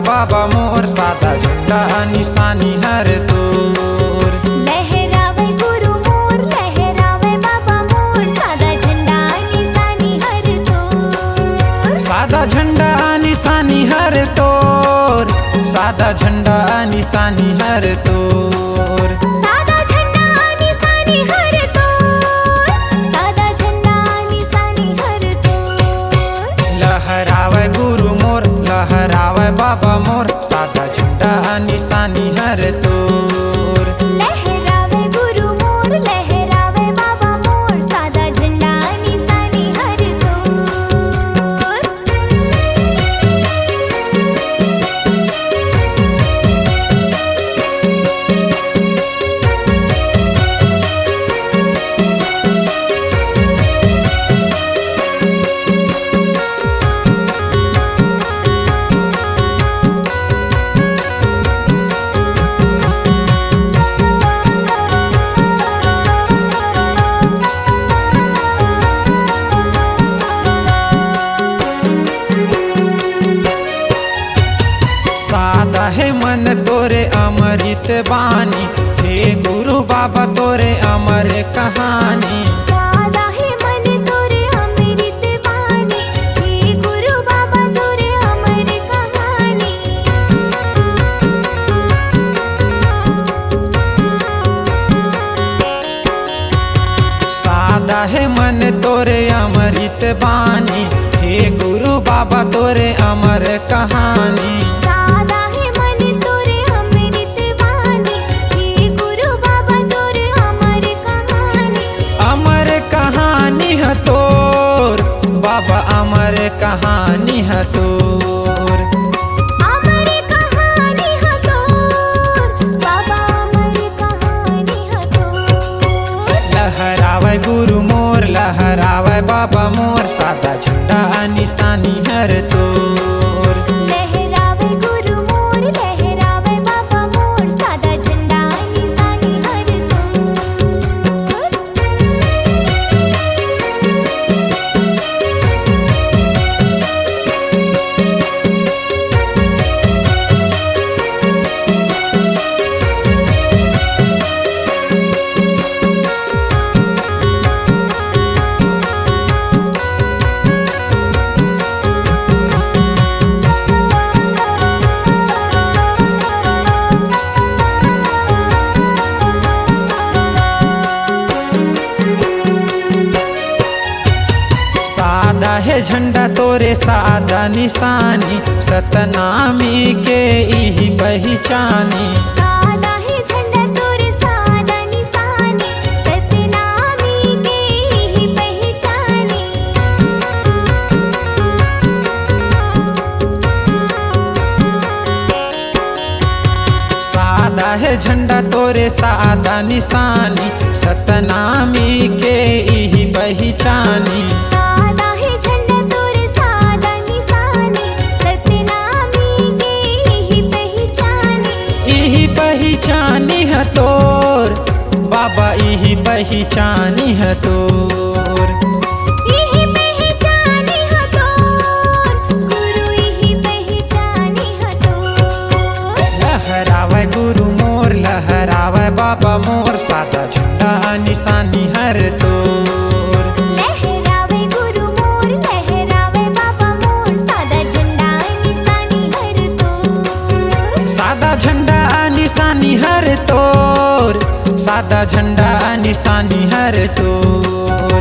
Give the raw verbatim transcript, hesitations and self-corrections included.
बाबा मोर, सादा झंडा निशानी हर तोर। लहरावे गुरु मोर, लहरावे बाबा मोर, सादा झंडा निशानी हर तोर। सादा झंडा निशानी हर तोर, सादा झंडा निशानी हर तोर। सादा झंडा निशानी हर तोर, सादा झंडा निशानी हर तोर। लहरावे गुरु मोर, लहरावे बाबा मोर, सादा झंडा निशानी हर तोर। लहरावे गुरु मोर, लहरावे बाबा मोर, सादा झंडा निशानी हर तोर। सादा हे मन तोरे अमृत बानी, हे गुरु बाबा तोरे अमर कहानी। सादा हे मन तोरे अमृत बानी, हे गुरु बाबा तोरे अमर कहानी। सादा हे मन तोरे अमृत बानी, हे गुरु बाबा तोरे अमर कहानी। सादा हे मन तोरे अमृत बानी, हे गुरु बाबा तोरे अमर कहानी। अमर कहानी ह तोर बाबा, अमर कहानी ह तोर। अमर कहानी ह तोर बाबा, अमर कहानी ह तोर। लहरावे गुरु मोर, लहरावे बाबा मोर, सादा झंडा निशानी हर तोर। लहरावे गुरु मोर, लहरावे बाबा मोर, सादा झंडा निशानी हर तोर। सादा हे झंडा तोरे सादा निशानी, सतनामी के इही पहिचानी। सादा हे झंडा तोरे सादा निशानी, सतनामी के इही पहिचानी। सादा हे झंडा तोरे सादा निशानी, सतनामी के इही पहिचानी। सादा हे झंडा तोरे सादा निशानी, सतनामी के इही पहिचानी। इही पहिचानी ह तोर बाबा, इही पहिचानी ह तोर। इही पहिचानी ह तोर, गुरु इही पहिचानी ह तोर। लहरावे गुरु मोर, लहरावे बाबा मोर, सादा झंडा निशानी हर तोर। लहरावे गुरु मोर, लहरावे बाबा मोर, सादा झंडा निशानी हर तोर। सादा झंडा निशानी हर तोर, सादा झंडा निशानी हर तोर।